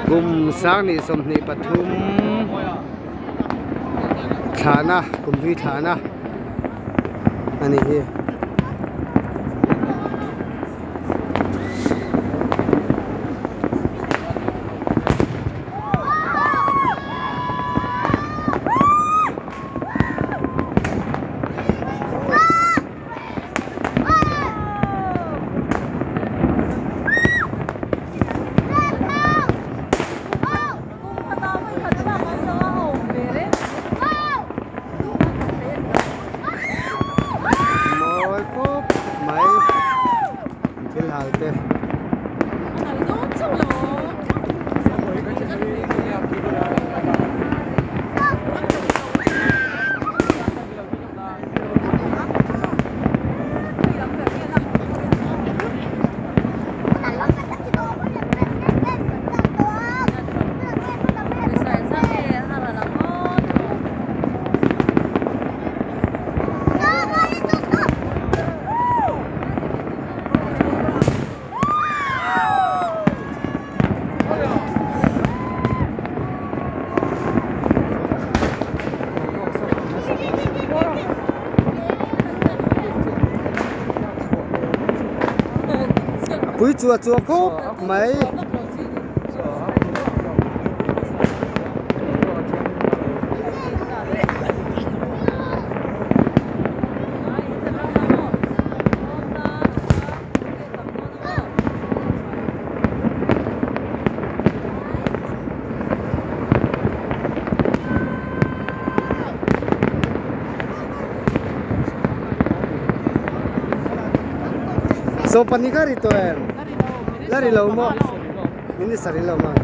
Kum sang 23 thlahna kum hlui thlahna a nih hi. Mawi khawp mai thil hal te. Pui chu a chuak khawp mai. So pahnih kha ri tawh em? La ri lo maw? Min ni sarih lo maw?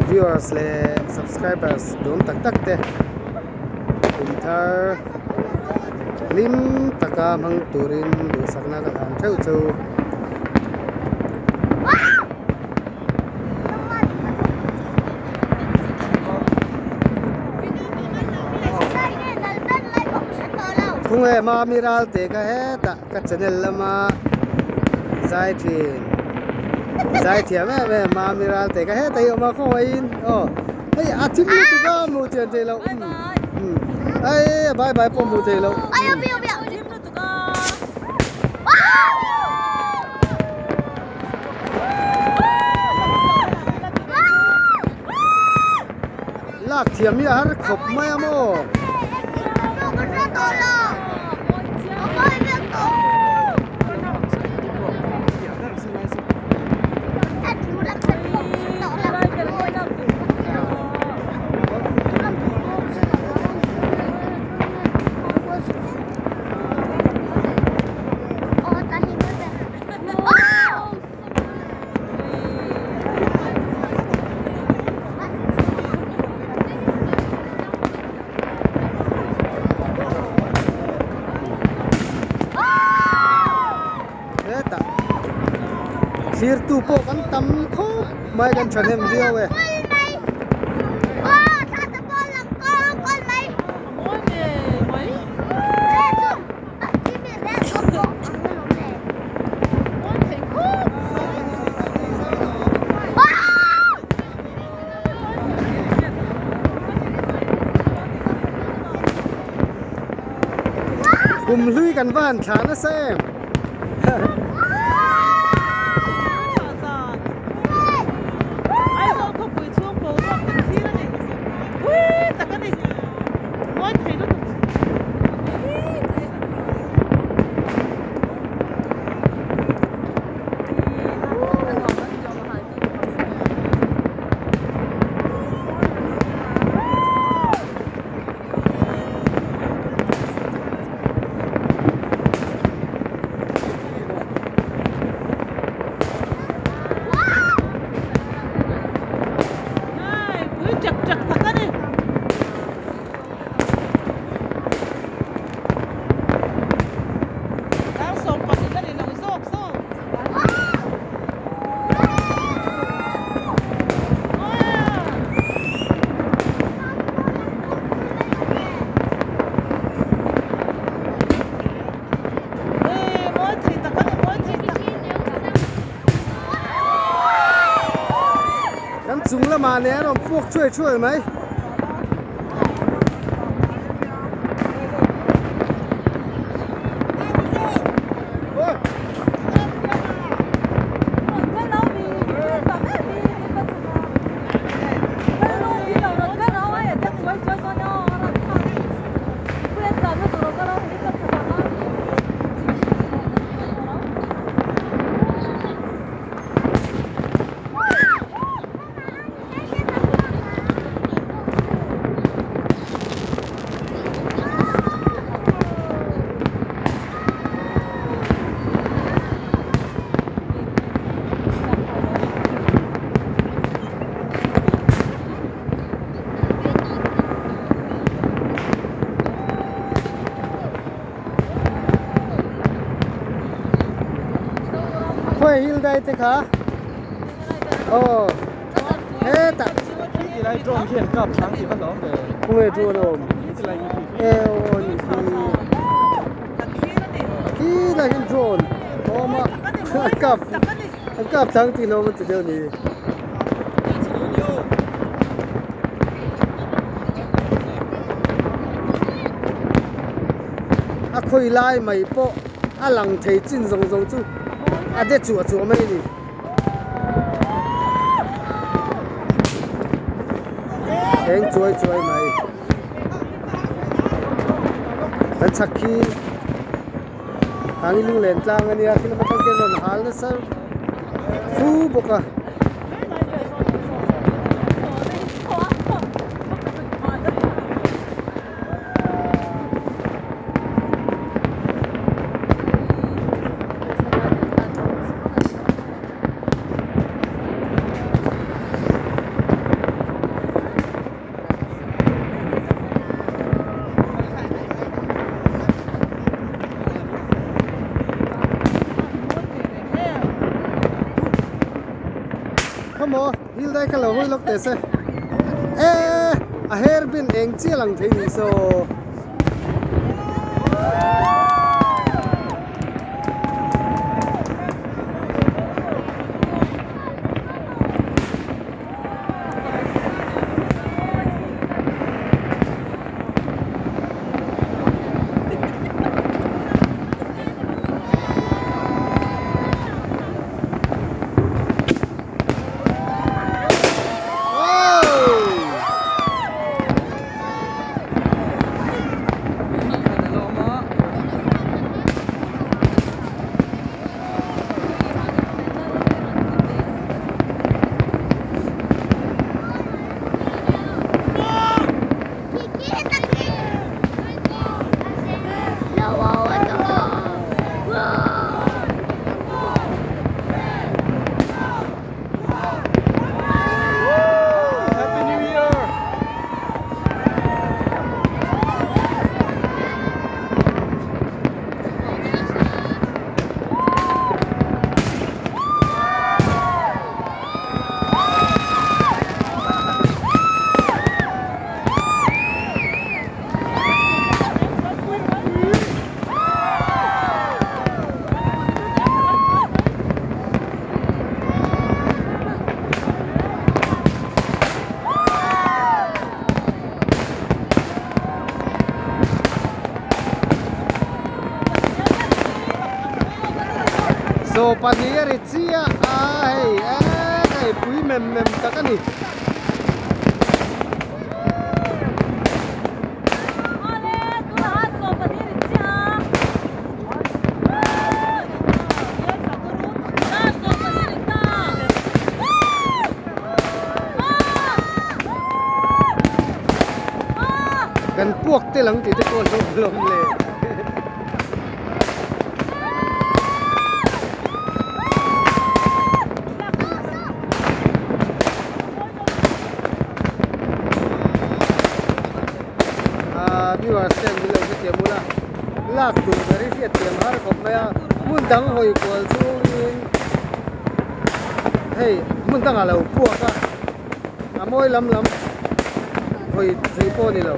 Viewers leh subscribers duhawm tak tak te kum thar hlim taka hmang turin duhsakna ka hlan theuh chu. Khung e mami ral te ka hetah ka channel lama zai thin zai thiam em em mami ral te ka hetah hi awm a khawngaih in aw hei a thim lutuk a hmuh chian theih loh hei bye bye pawh hmuh theih loh. Lak thiam hi a har khawp mai a maw? Hetah thirtu pawh kan tam khawp mai kan thahnem viau e. Kum hlui kan va han thlah nasa em. chung lamah nen a rawn puak thuai thuai mai. Khawi hil dai te kha aw hetah Tilai drone khi an kap thlang tih va hlawm ve. Khawnge drone a awm? E aw aw ni khi. Khi lai hian drone a awm a an kap an kap thlang tih hlawm an ti deuh ni. A khawi lai mai pawh a lang thei chin zawng zawng chu a de chuah chuah mai a ni. Eng chuai chuai mai. Kan chhak khi hangin lunglen tlang a nia khi lam atang khian rawn hal nasa fu bawk a. Khawmaw hil dai kha lo hawi lawk teh se e a hair bin eng chiah lang thei ni saw. Saw pahnih a ri chiah a hei e hei pui mem mem tak a ni. Kan puak te lang tih te pawh an lo hlawm le. Ahh viewers ten min lo hrethiam ula lak tur ber hi hriatthiam har khawp mai a hmun dang hawi kual chungin hei hmun dangah lo puak a a mawi lam lam hawi thei pawh a ni lo.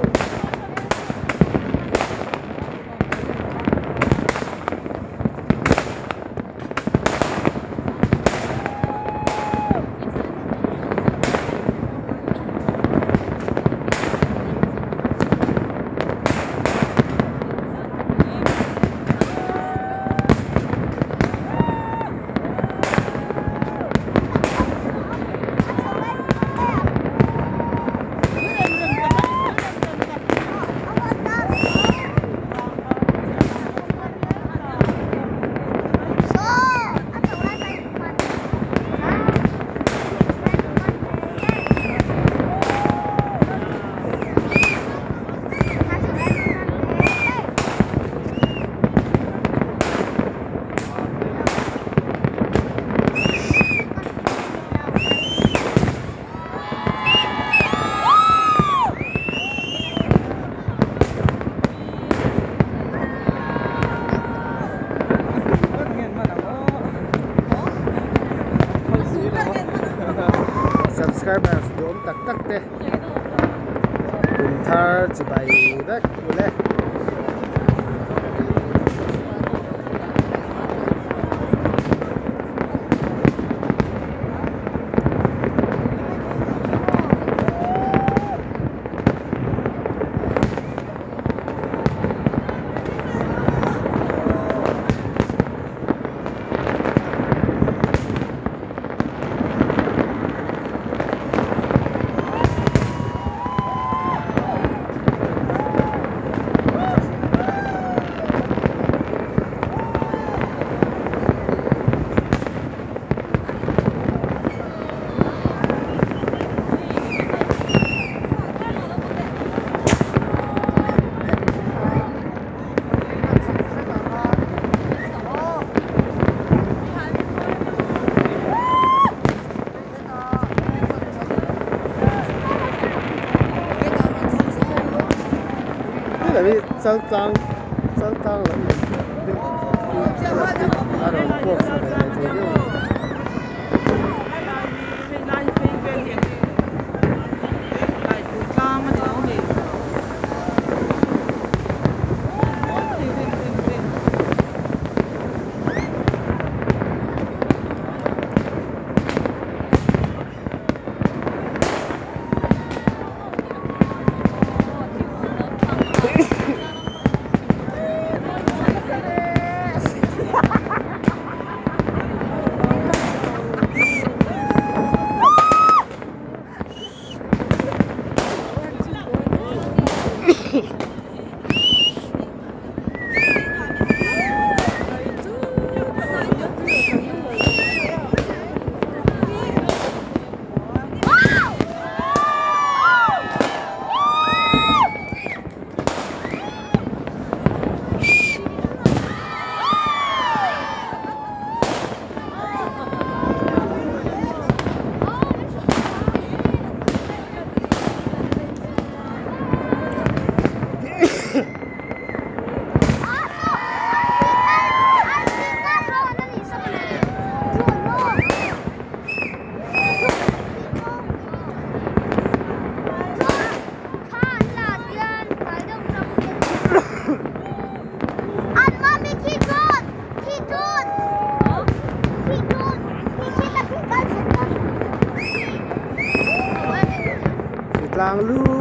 te kum thar chibai vek ule. Chaltlang chaltlang lam deuh a rawn puak thla ve leh thei viau a ni. Hritlang lu.